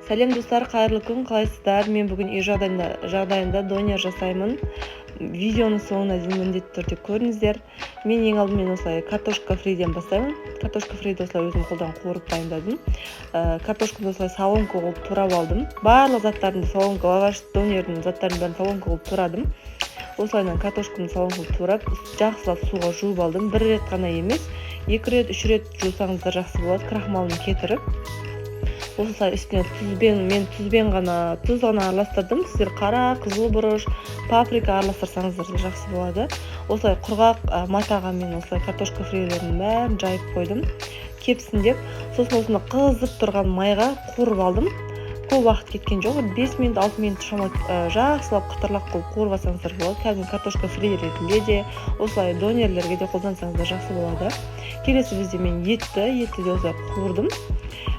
Сәлем, достар, қайырлы күн! Қалайсыздар? Мен бүгін үй жағдайында донер жасаймын. Видеоның соңына дейін міндетті түрде көріңіздер. Мен ең алдымен осылай картошка фриден бастаймын. Картошка фриді осылай өзім қолдан қуырып дайындадым. Картошканы осылай соломка қылып турап алдым. Барлық заттарымды соломка, лаваш, донердің заттарын бәрін соломка қылып турадым. Осылайынан картошканы соломка қылып турап, жақсылап суға жуып алдым. Бір рет қана емес, екі рет, үш рет жусаңыздар, жақсы болады. Крахмалын кетіріп, осылай үстіне тұзбен, мен тұзбен ғана, тұз ғана араластырдым. Сіздер қара, қызыл бұрыш, паприка араластырсаңыздар да жақсы болады. Осылай құрғақ матаға мен осылай картошка фрилердің бәрін жайып қойдым кепсін деп. Сосын осыны қызып тұрған майға қуырып алдым. Көп уақыт кеткен жоқ, 5 минут, 6 минут шамалы. Жақсылап қытырлақ қылып қуырып алсаңыздар болады. Кәдімгі картошка фри ретінде де, осылай донерлерге де қолдансаңыздар, жақсы болады. Келесі бізде мен етті де осылай қуырдым.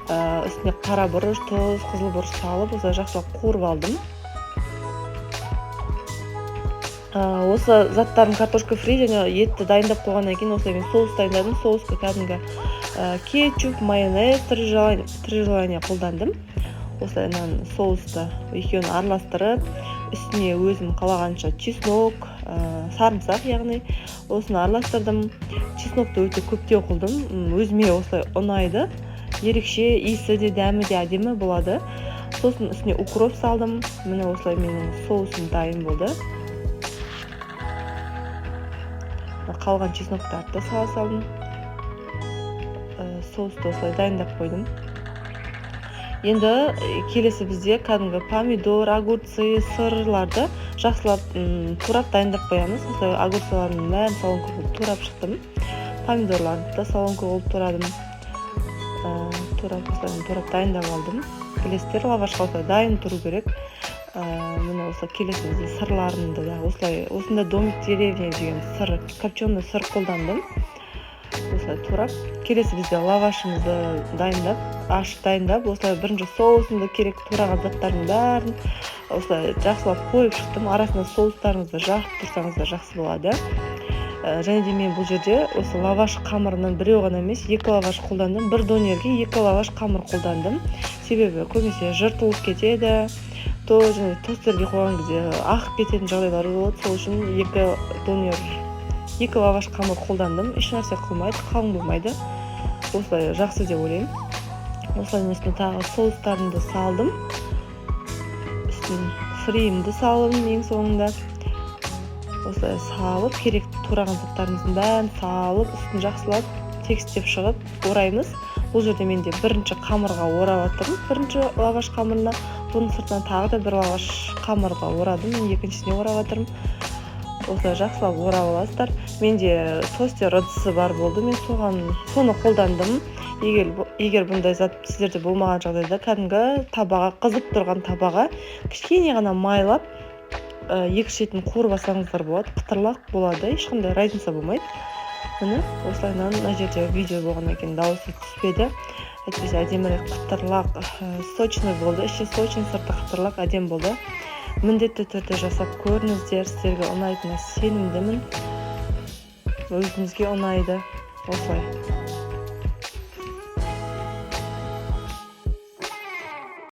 Үстіне қара бұрыш, тұз, қызыл бұрыш салып, осылай жақсылап қуырып алдым. Осы заттарын, картошка фри және етті дайындап қойғаннан кейін, осылай мен соус дайындадым. Соусқа кәдімгі кетчуп, майонез, «Три желания» қолдандым. Осылайынан соусты екеуін араластырып, үстіне өзім қалағанша чеснок, сарымсақ, яғни осыны араластырдым. Чеснокты өте көптеу қылдым. Өзіме осылай ұнайды, ерекше иісі де, дәмі де әдемі болады. Сосын үстіне укроп салдым. Міне, осылай менің соусым дайын болды. Қалған чесноктарды да сала салдым. Соусты осылай дайындап қойдым. Енді келесі бізде кәдімгі помидор, огурцы, сырларды жақсылап турап дайындап қоямыз. Осылай огурцылардың бәрін соломка қылып турап шықтым. Помидорларды да соломка қылып турадым. Турап, осылай турап дайындап алдым. Білесіздер, лавашқа осылай дайын тұру керек. Міне, осы келесі бізде сырларымды да осылай, осында «Домик в деревне» деген сыр, копченый сыр қолдандым, осылай турап. Келесі бізде лавашымызды дайындап, ашып дайындап, осылай бірінші соусымды, керек тураған заттардың бәрін осылай жақсылап қойып шықтым. Арасына соустарыңызды жағып тұрсаңыздар, жақсы болады. Және де мен бұл жерде осы лаваш қамырынан біреу ғана емес, екі лаваш қолдандым. Бір донерге екі лаваш қамыр қолдандым, себебі көбінесе жыртылып кетеді, то және тостерге қойған кезде ағып кететін жағдайлар болады. Сол үшін екі донер, екі лаваш қамыр қолдандым. Ешнәрсе қылмайды, қалың болмайды, осылай жақсы деп ойлаймын. Осылай үстіне тағы соустарымды салдым, үстін фриімді салдым. Ең соңында осылай салып, керекті тураған заттарымыздың бәрін салып, үстін жақсылап тегістеп шығып ораймыз. Бұл жерде менде бірінші қамырға орап жатырмын, бірінші лаваш қамырына. Бұның сыртынан тағы да бір лаваш қамырға орадым, мен екіншісіне орап жатырмын. Осылай жақсылап орап аласыздар. Менде тостер ыдысы бар болды, мен соған, соны қолдандым. Егер бұндай зат сіздерде болмаған жағдайда, кәдімгі табаға, қызып тұрған табаға кішкене ғана майлап, екі шетін қуырып алсаңыздар болады, қытырлақ болады, ешқандай разница болмайды. Міне, осылайынан. Мына жерде видео болғаннан кейін дауысы түспеді, әйтпесе әдемірек қытырлақ, сочный болды. Іші сочный, сырты қытырлақ, әдемі болды. Міндетті түрде жасап көріңіздер, сіздерге ұнайтынына сенімдімін. Өзімізге ұнайды осылай.